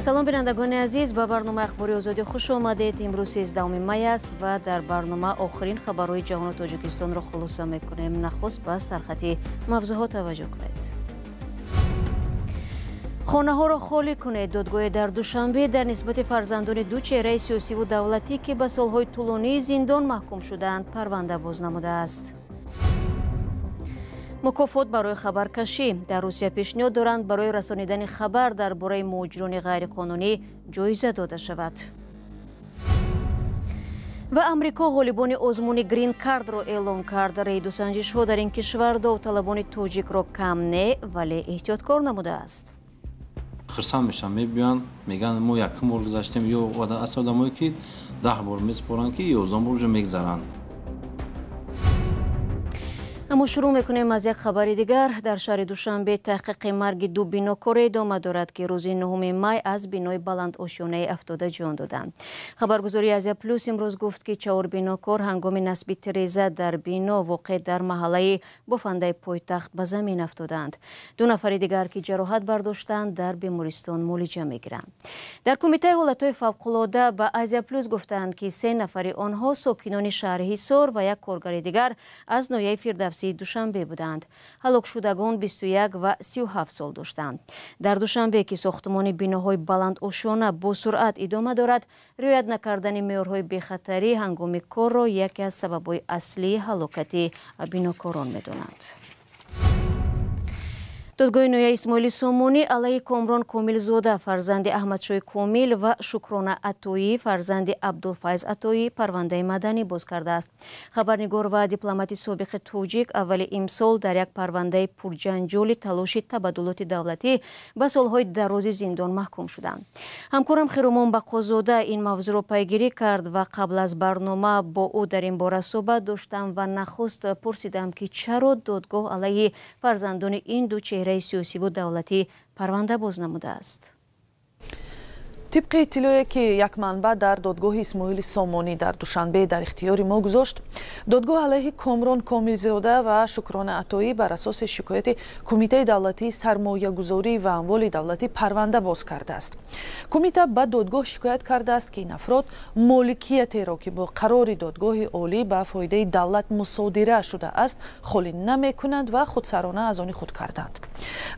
Салом, бинандагони азиз, ба барномаи Ахбори Озодӣ хуш омадед. Имрӯз 13 май аст ва дар барнома охирин хабарҳои ҷаҳону Тоҷикистонро хулоса мекунем. Нахуст ба сархати мавзӯъҳо таваҷҷӯҳ кунед. Хонаҳоро холӣ кунед. Додгоҳе дар Душанбе дар нисбати фарзандони ду чеҳраи сиёсиву давлатӣ, ки ба солҳои тӯлонии зиндон маҳкум шудаанд, парванда боз намудааст. Мукофот барои хабаркашӣ. Дар Русия пешниҳод доранд, барои расонидани хабар дар бораи муҳоҷирони ғайриқонунӣ ҷоиза дода шавад. Ва Амрико ғолибони озмуни грин кардро эълон кард. Рейду санҷишҳо дар ин кишвар довталабони тоҷикро кам не, вале эҳтиёткор намудааст. Хирсанд мешаванд, мебиёянд, мегӯянд, мо якум бор гузаштем, ё аст одамое, ки 10 бор месупоранд, ки 11 бор уже мегзаранд. Аммо шурӯъ мекунем аз як хабари дигар. Дар шаҳри Душанбе таҳқиқи марги ду бинокоре идома дорад, ки рӯзи 9 май аз бинои баландошёнаи афтода ҷон доданд. Хабаргузории Азия Плюс имрӯз гуфт, ки чаҳор бинокор ҳангоми насби тиреза дар бино, воқеъ дар маҳаллаи Бофандаи пойтахт, ба замин афтоданд. Ду нафари дигар, ки ҷароҳат бардоштанд, дар бемористон муолиҷа мегиранд. Дар Кумитаи ҳолатҳои фавқулода ба Азия Плюс гуфтанд, ки се нафари онҳо сокинони шаҳри Ҳисор ва як коргари дигар аз ноҳияи Фирдавсии Душанбе буданд. Ҳалокшудагон 21 ва 37 сол доштанд. Дар Душанбе, ки сохтмони биноҳои баландошёна бо суръат идома дорад, риоят накардани меъёрҳои бехатарӣ ҳангоми корро яке аз сабабҳои аслии ҳалокати бинокорон медонанд. Додгоҳи ноҳияи Исмоили Сомонӣ алайҳи Комрон Комилзода, фарзанди Аҳмадшоҳи Комил, ва Шукрона Атоӣ, фарзанди Абдулфайз Атоӣ, парвандаи маданӣ боз кардааст. Хабарнигор ва дипломати собиқи тоҷик аввали имсол дар як парвандаи пурҷанҷоли талоши табаддулоти давлатӣ ба солҳои дарози зиндон маҳкум шуданд. Ҳамкорам Хиромон Бақозода ин мавзӯъро пайгирӣ кард ва қабл аз барнома бо ӯ дар ин бора суҳбат доштам ва нахуст пурсидам, ки чаро додгоҳ алайҳи фарзандони ин ду чеҳра сиёсиву давлатӣ парванда боз намудааст. Тибқи иттилоъе, ки як манбаъ дар додгоҳи Исмоили Сомонӣ дар Душанбе дар ихтиёри мо гузошт, додгоҳ алайҳи Комрон Комилзода ва Шукрона Атоӣ бар асоси шикояти Кумитаи давлатии сармоягузорӣ ва амволи давлатӣ парванда боз кардааст. Кумита ба додгоҳ шикоят кардааст, ки ин афрод моликиятеро, ки бо қарори додгоҳи олӣ ба фоидаи давлат мусодира шудааст, холӣ намекунанд ва худсарона аз они худ карданд.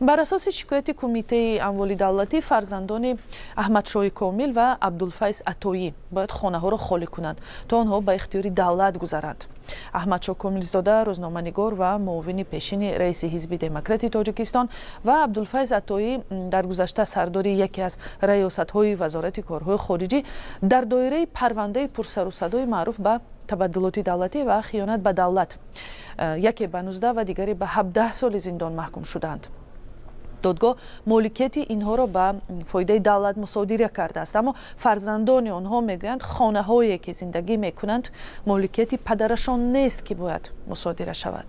Бар асоси шикояти Кумитаи амволи давлатӣ, фарзандони Аҳмадшоҳи Комил ва Абдулфайз Атоӣ бояд хонаҳоро холӣ кунанд, то онҳо ба ихтиёри давлат гузаранд. Аҳмадшоҳ Комилзода, рӯзноманигор ва муовини пешини раиси Ҳизби Демократи Тоҷикистон, ва Абдулфайз Атоӣ, дар гузашта сардори яке аз раёсатҳои Вазорати корҳои хориҷӣ, дар доираи парвандаи пурсарусадои маъруф ба табаддулоти давлатӣ ва хиёнат ба давлат яке ба 19 ва дигаре ба 17 соли зиндон маҳкум шуданд. Додгоҳ моликияти инҳоро ба фоидаи давлат мусодира кардааст, аммо фарзандони онҳо мегӯянд, хонаҳое, ки зиндагӣ мекунанд, моликияти падарашон нест, ки бояд мусодира шавад.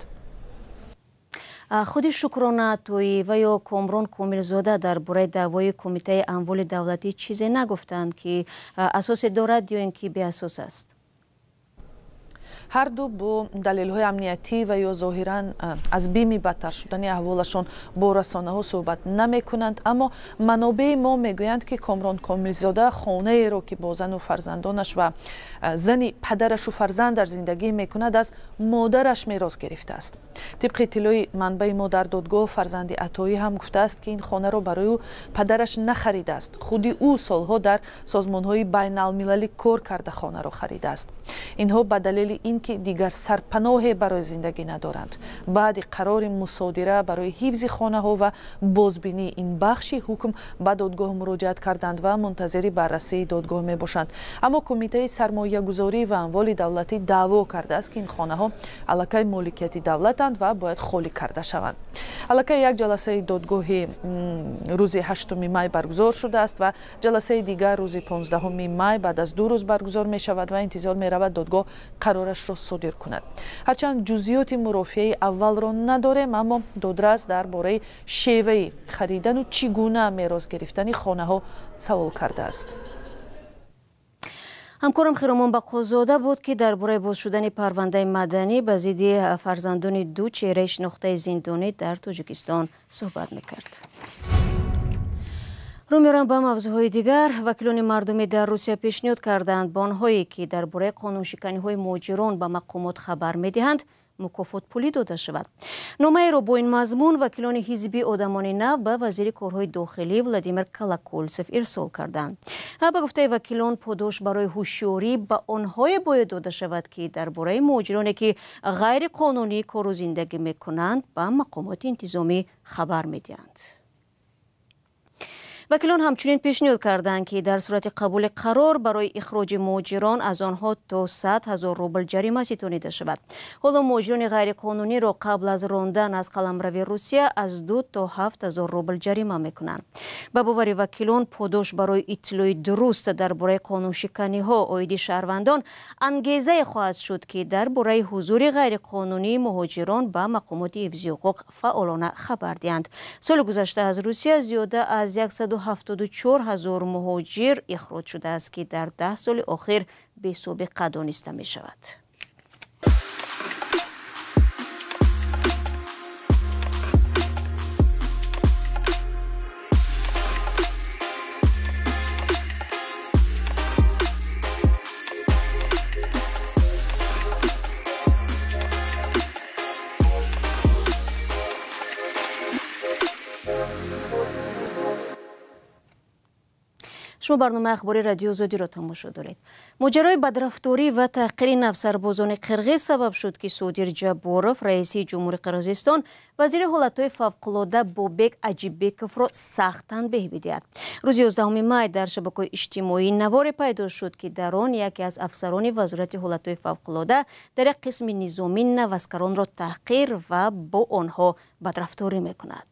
Худи Шукрона Атоӣ ва ё Комрон Комилзода дар бораи даъвои Кумитаи амволи давлатӣ чизе нагуфтанд, ки асосе дорад ё ин ки беасос аст? Ҳар ду бо далелҳои амниятӣ ва ё зоҳиран аз бими бадтар шудани аҳволашон бо расонаҳо суҳбат намекунанд, аммо манобеи мо мегӯянд, ки Комрон Комилзода хонаеро, ки бо зану фарзандонаш ва зани падарашу фарзандаш зиндагӣ мекунад, аз модараш мерос гирифтааст. Тибқи иттилои манбаи мо дар додгоҳ, фарзанди Атоӣ ҳам гуфтааст, ки ин хонаро барои ӯ падараш нахаридааст, худи ӯ солҳо дар созмонҳои байналмилалӣ кор карда, хонаро харидааст. Инҳо ба далели ин ки дигар сарпаноҳе барои зиндагӣ надоранд, баъди қарори мусодира барои ҳифзи хонаҳо ва бозбинии ин бахши ҳукм ба додгоҳ муроҷиат карданд ва мунтазири баррасии додгоҳ мебошанд. Аммо Кумитаи сармоягузорӣ ва амволи давлатӣ даъво кардааст, ки ин хонаҳо аллакай моликияти давлатанд ва бояд холӣ карда шаванд. Аллакай як ҷаласаи додгоҳи рӯзи 8 май баргузор шудааст ва ҷаласаи дигар рӯзи 15 май, баъд аз 2 рӯз баргузор мешавад ва интизор меравад, додгоҳ қарорашро содир кунад. Ҳарчанд ҷузъиёти мурофиаи аввалро надорем, аммо додрас дар бораи шеваи харидану чӣ гуна мерос гирифтани хонаҳо савол кардааст. Ҳамкорам Хиромон Бақозода буд, ки дар бораи боз шудани парвандаи маданӣ ба зидди фарзандони ду чеҳраи шинохтаи зиндонӣ дар Тоҷикистон суҳбат мекард. Рӯ меорам ба мавзӯъҳои дигар. Вакилони мардумӣ дар Русия пешниҳод карданд ба онҳое, ки дар бораи қонуншиканиҳои муҳоҷирон ба мақомот хабар медиҳанд, мукофот пулӣ дода шавад. Номаеро бо ин мазмун вакилони ҳизби одамони нав ба вазири корҳои дохилӣ Владимир Колоколсев ирсол карданд. Ба гуфтаи вакилон, подош барои ҳушёрӣ ба онҳое бояд дода шавад, ки дар бораи муҳоҷироне, ки ғайриқонунӣ кору зиндагӣ мекунанд, ба мақомоти интизомӣ хабар медиҳанд. Вакилон ҳамчунин пешниҳод карданд, ки дар сурати қабули қарор барои ихроҷи муҳоҷирон аз онҳо то 100 000 рубл ҷарима ситонида шавад. Ҳоло муҳоҷирони ғайриқонуниро қабл аз рондан аз қаламрави Русия аз 2 то 7 000 рубл ҷарима мекунанд. Ба бовари вакилон, подош барои иттилои дуруст дар бораи қонуншиканиҳо оиди шаҳрвандон ангезае хоҳад шуд, ки дар бораи ҳузури ғайриқонунии муҳоҷирон ба мақомоти ҳифзи ҳуқуқ фаъолона хабар диҳанд. Соли гузашта аз Русия зиёда аз 174 000 муҳоҷир ихроҷ шудааст, ки дар 10 соли охир бесобиқа дониста мешавад. Шумо барномаи ахбори радио Озодиро тамошо доред. Моҷарои бадрафторӣ ва таҳқири навсарбозони қирғиз сабаб шуд, ки Содир Ҷабборов, раиси ҷумҳури Қирғизистон, вазири ҳолатҳои фавқулода Бобек Аҷибековро сахт танбеҳ бидиҳад. Рӯзи 11 май дар шабакаҳои иҷтимоӣ наворе пайдо шуд, ки дар он яке аз афсарони вазорати ҳолатҳои фавқулода дар як қисми низомӣ наваскаронро таҳқир ва бо онҳо бадрафторӣ мекунад.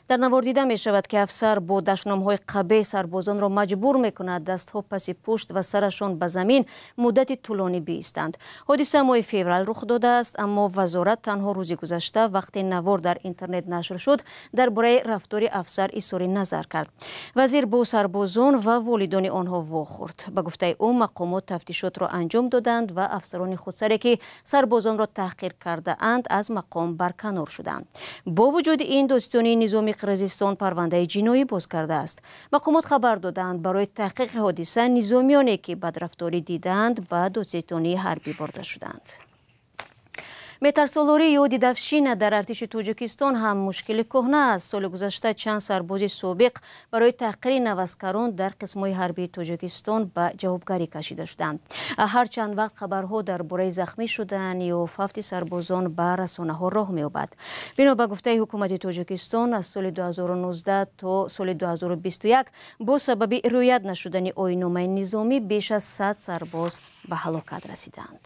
Дар навор дида мешавад, ки афсар бо дашномҳои қабеҳ сарбозонро маҷбур мекунад дастҳо паси пушт ва сарашон ба замин муддати тӯлонӣ биистанд. Ҳодиса моҳи феврал рух додааст, аммо вазорат танҳо рӯзи гузашта, вақте навор дар интернет нашр шуд, дар бораи рафтори афсар изҳори назар кард. Вазир бо сарбозон ва волидони онҳо вохӯрд. Ба гуфтаи ӯ, мақомот тафтишотро анҷом доданд ва афсарони худсаре, ки сарбозонро таҳқир кардаанд, аз мақом барканор шуданд. Бо вуҷуди ин, додситонии низоми Қирғизистон парвандаи ҷиноӣ боз кардааст. Мақомот хабар доданд, барои таҳқиқи ҳодиса низомиёне, ки бадрафторӣ дидаанд, ба додситонии ҳарбӣ бурда шуданд. Метарсолорӣ ё дидавшина дар артиши Тоҷикистон ҳам мушкили кӯҳна аст. Соли гузашта чанд сарбози собиқ барои таҳқири наваскарон дар қисмҳои ҳарбии Тоҷикистон ба ҷавобгарӣ кашида шуданд. Ҳар чанд вақт хабарҳо дар бораи захмӣ шудан ё фавти сарбозон ба расонаҳо роҳ меёбад. Бино ба гуфтаи ҳукумати Тоҷикистон, аз соли 2019 то соли 2021 бо сабаби риоят нашудани оинномаи низомӣ беш аз 100 сарбоз ба ҳалокат расиданд.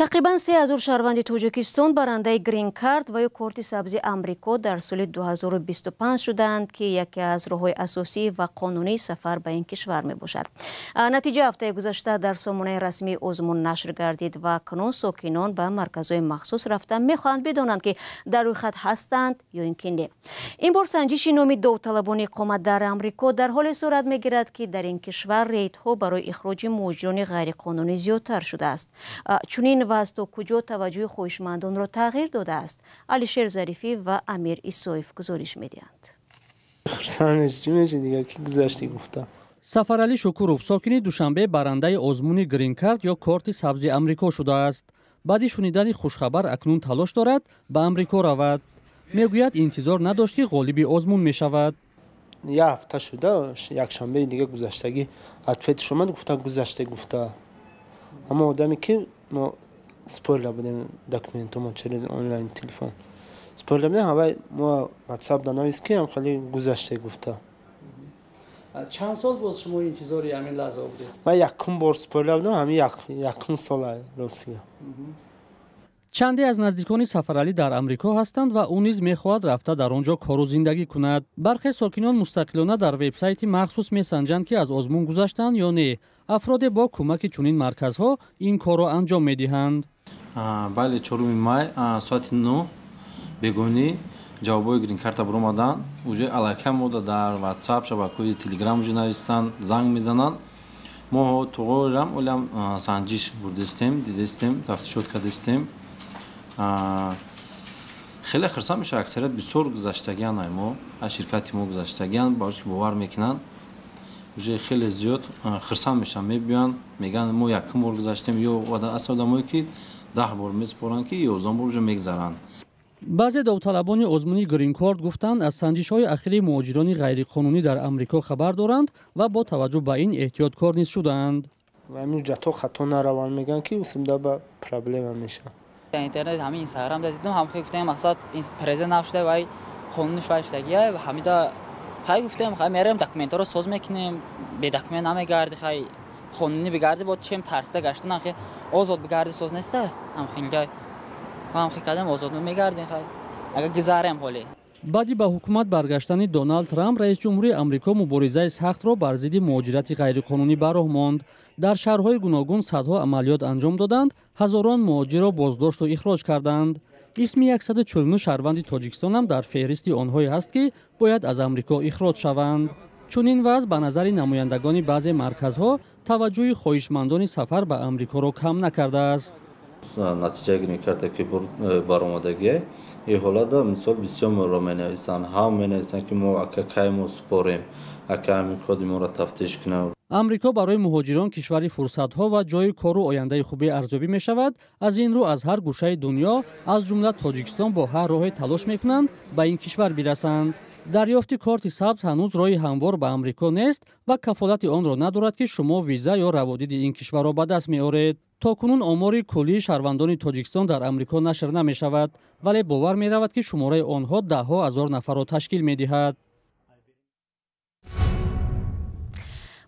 Тақрибан 3000 шаҳрванди Тоҷикистон барандаи грин-карт ва ё корти сабзи Амрико дар соли 2025 шуданд, ки яке аз роҳҳои асосӣ ва қонунии сафар ба ин кишвар мебошад. Натиҷа ҳафтаи гузашта дар сомонаи расмии озмун нашр гардид ва акнун сокинон ба марказҳои махсус рафта мехоҳанд бидонанд, ки дар рӯйхат ҳастанд ё ин ки не. Ин бор санҷиши номи довталабони иқомат дар Амрико дар ҳоле сурат мегирад, ки дар ин кишвар рейдҳо барои ихроҷи муҳоҷирони ғайриқонунӣ зиёдтар шудааст. Чунин вазъ то куҷо таваҷҷӯҳи хоҳишмандонро тағйир додааст? Алишер Зарифӣ ва Амир Исоев гузориш медиҳанд. Сафаралӣ Шукуров, сокини Душанбе, барандаи озмуни грин-карт ё корти сабзи Амрико шудааст. Баъди шунидани хушхабар акнун талош дорад ба Амрико равад. Мегӯяд, интизор надошт, ки ғолиби озмун мешавад. Як ҳафта шуда, якшанбеи дига гузаштагӣ ответш омад, гуфта гузашта гуфта. Аммо одаме ки мо спойлер будем документомо через онлайн телефон. Спойлер будем, ҳавай мо WhatsApp да навис ки ҳам хеле гузашта гуфта. Чанд сол боз шумо интизори ҳамин лаҳза будед? Ман якум бор спойлер будам, ҳамин якум сола ростига. Чанде аз наздикони Сафаралӣ дар Амрико ҳастанд ва ӯ низ мехоҳад рафта дар он ҷо кору зиндагӣ кунад. Бархе сокинон мустақилона дар вебсайти махсус месанҷанд, ки аз озмун гузаштанд ё не. Афроде бо кӯмаки чунин марказҳо ин корро анҷом медиҳанд. Бале, 4 май соати 9 бегонӣ ҷавобҳои грин-карта баромаданд. Уже аллакай мода дар WhatsApp, шабакаҳои Telegram уже навистанд, занг мезананд. Мо тоғорам олам санҷиш бурдистем, дидистем, тафтишот кардистем. Хеле хурсанд мешавад, аксарият бисёр гузаштагиан ай мо, аз ширкати мо гузаштагиан, барои ки бовар мекунанд. Уже хеле зиёд хурсанд мешаванд, мебиёянд, мегӯянд мо якум бор гузаштем, ё аст одамое ки 10 бор месупоранд, ки 11 бор уже мегзаранд. Баъзе довталабони озмуни гринкорд гуфтанд, аз санҷишҳои ахири муҳоҷирони ғайриқонунӣ дар Амрико хабар доранд ва бо таваҷҷӯҳ ба ин эҳтиёткор низ шудаанд. Ва ҳамин ҳуҷҷатҳо хато нараванд, мегӯянд ки усумда ба проблема мешавад. Дар интернет ҳамин инстаграм дидум, ҳам хел гуфтем мақсад президент нав шуда вай қонуни швай шудагия, ҳамида хай гуфтем хай мерем документҳоро соз мекунем, бе документ намегарди, хай қонунӣ бигарди, бо чем тарсида гаштан ҳам хел озод бигарди соз неста, ҳам хелгай ҳам хел кардем озод мегардем, хай агар гузарем ҳоле. Баъди ба ҳукумат баргаштани Доналд Трамп, раисҷумҳури Амрико муборизаи сахтро бар зидди муҳоҷирати ғайриқонунӣ ба роҳ монд. Дар шаҳрҳои гуногун садҳо амалиёт анҷом доданд, ҳазорон муҳоҷирро боздошту ихроҷ карданд. Исми 149 шаҳрванди Тоҷикистонам дар феҳристи онҳое ҳаст, ки бояд аз Амрико ихроҷ шаванд. Чунин вазъ ба назари намояндагони баъзе марказҳо таваҷҷӯҳи хоҳишмандони сафар ба Амрикоро кам накардааст. Натиҷаи гринкарта ки баромадагие, ин ҳолата мисол бисёр моро менависанд, ҳам менависанд ки мо ака кай мо супорем, ака ҳамин коди моро тафтиш кунам. Амрико барои муҳоҷирон кишвари фурсатҳо ва ҷойи кору ояндаи хубе арзёбӣ мешавад. Аз ин рӯ аз ҳар гӯшаи дунё, аз ҷумла Тоҷикистон, бо ҳар роҳе талош мекунанд ба ин кишвар бирасанд. Дарёфти корти сабз ҳанӯз роҳи ҳамвор ба Амрико нест ва кафолати онро надорад, ки шумо виза ё раводиди ин кишварро ба даст меоред. То кунун омори куллии шаҳрвандони Тоҷикистон дар Амрико нашр намешавад, вале бовар меравад, ки шумораи онҳо даҳҳо ҳазор нафарро ташкил медиҳад.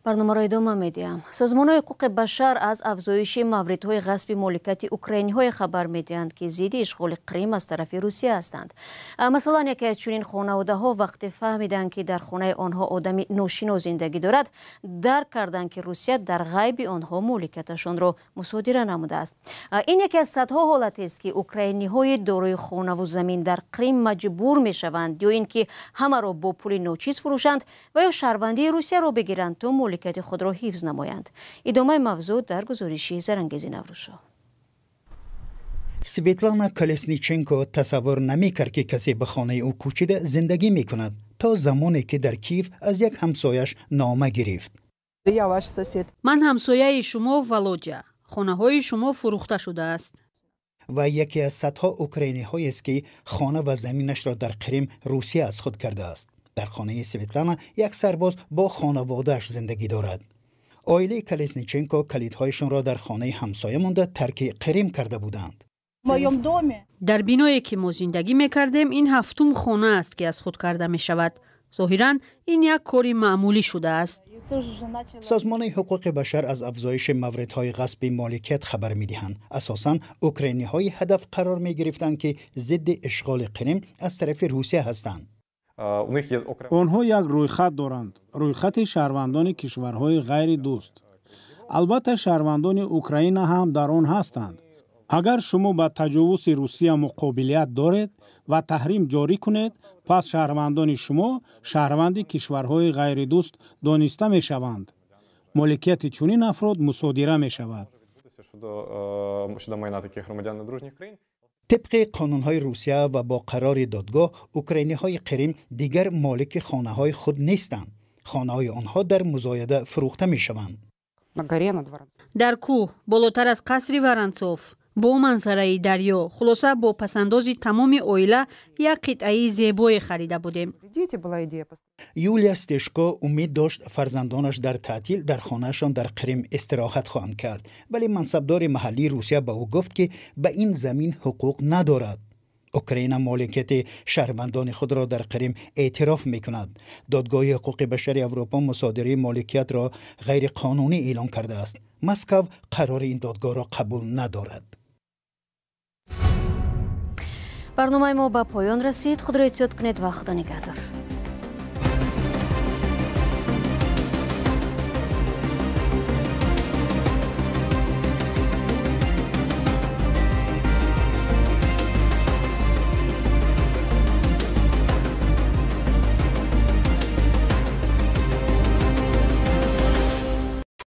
Барномаро идома медиҳам. Созмонҳои ҳуқуқи башар аз афзоиши мавридҳои ғасби моликияти украиниҳое хабар медиҳанд, ки зидди ишғоли Қрим аз тарафи Русия ҳастанд. Масалан, яке аз чунин хонаводаҳо вақте фаҳмиданд, ки дар хонаи онҳо одами ношинос зиндагӣ дорад, дарк карданд, ки Русия дар ғайби онҳо моликияташонро мусодира намудааст. Ин яке аз садҳо ҳолатест, ки украиниҳои дорои хонаву замин дар Қрим маҷбур мешаванд ё ин ки ҳамаро бо пули ночиз фурӯшанд ва ё шаҳрвандии Русияро бигиранд то моликияти худро ҳифз намоянд. Идомаи мавзӯъ дар гузориши Зарангези Наврӯзшоҳ. Светлана Колесниченко тасаввур намекард, ки касе ба хонаи ӯ кӯчида зиндагӣ мекунад, то замоне ки дар Киев аз як ҳамсояш нома гирифт. Ман ҳамсояи шумо, Володя. Хонаҳои шумо фурӯхта шудааст. Ва яке аз садҳо украиниҳоест, ки хона ва заминашро дар Қрим Русия аз худ кардааст. Дар хонаи Светлана як сарбоз бо хонаводааш зиндагӣ дорад. Оилаи Колесниченко калидҳояшонро дар хонаи ҳамсоя монда тарки Қрим карда буданд. Дар биное ки мо зиндагӣ мекардем, ин ҳафтум хона аст, ки аз худ карда мешавад. Зоҳиран ин як кори маъмулӣ шудааст. Созмони ҳуқуқи башар аз афзоиши мавридҳои ғасби моликият хабар медиҳанд. Асосан украиниҳои ҳадаф қарор мегирифтанд, ки зидди ишғоли Қрим аз тарафи Русия ҳастанд. Онҳо як рӯйхат доранд, рӯйхати шаҳрвандони кишварҳои ғайридӯст. Албатта шаҳрвандони Украина ҳам дар он ҳастанд. Агар шумо ба таҷовузи Русия муқобилият доред ва таҳрим ҷорӣ кунед, пас шаҳрвандони шумо шаҳрванди кишварҳои ғайридӯст дониста мешаванд. Моликияти чунин афрод мусодира мешавад. Тибқи қонунҳои Русия ва бо қарори додгоҳ, украиниҳои Қрим дигар молики хонаҳои худ нестанд. Хонаҳои онҳо дар музояда фурӯхта мешаванд. Дар кӯҳ, болотар аз қасри Воронцов, бо манзараи дарё, хулоса бо пасандози тамоми оила як қитъаи зебое харида будем. Юлия Стешко умед дошт фарзандонаш дар таътил дар хонаашон дар Қрим истироҳат хоҳанд кард, вале мансабдори маҳаллии Русия ба ӯ гуфт, ки ба ин замин ҳуқуқ надорад. Украина моликияти шаҳрвандони худро дар Қрим эътироф мекунад. Додгоҳи ҳуқуқи башари Аврупо мусодираи моликиятро ғайриқонунӣ эълон кардааст. Москав қарори ин додгоҳро қабул надорад. Барномаи мо ба поён расид. Худро эҳтиёт кунед ва Худо нигаҳдор.